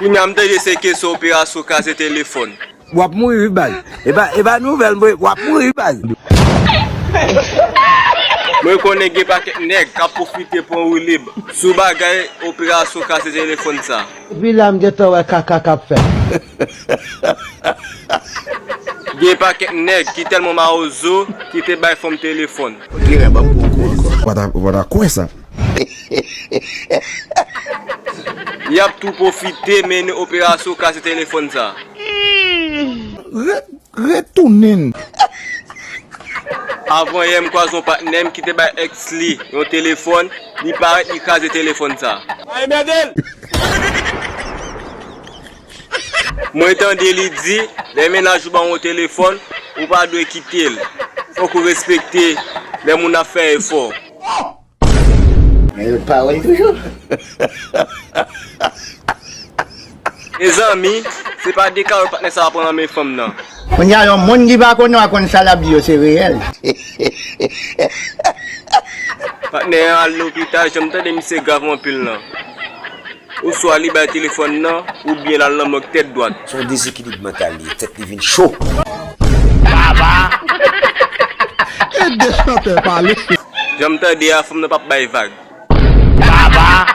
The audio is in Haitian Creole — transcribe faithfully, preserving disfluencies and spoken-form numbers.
Kounya m tande se kesyon operasyon kraze telefòn. W ap mouri wi baz. E pa, e pa nouvèl mwen, w ap mouri wi baz. Mwen konnen gen pakèt nèg k ap pwofite pran woulib sou bagay operasyon kraze telefòn sa. Epi la m gentan wè kaka k ap fèt. Gen pakèt nèg ki tèlman mawozo ki te bay fanm telefòn. Ou pa ta, ou pa ta kwè sa. Y ap tou pwofite mennen operasyon kraze telefòn sa. Re, retounen. Avan yè m kwaze yon patnè m ki te bay ex li yon telefòn, li parèt li kraze telefòn sa. Mwen tande li di, lè mennaj ou ba w yon telefòn, ou pa dwe kite l. Fòk ou respekte lè moun ap fè efò. Men yo pawòl toujou. Mezanmi, se pa de kawòt patnè sa a pran nan men fanm nan. Kounye a yon moun ki pa konnen w a konn sa l ap di yo se reyèl. Patnè an al lopital, jan m tande misye grav anpil nan. Oswa li bay telefòn nan, oubyen l al nan mòg tèt dwat. Se yon dezekilib mantal li ye, tèt li vin cho. Baba! E de chantè pale. Jan m tande a, fanm nan p ap bay vag. Baba!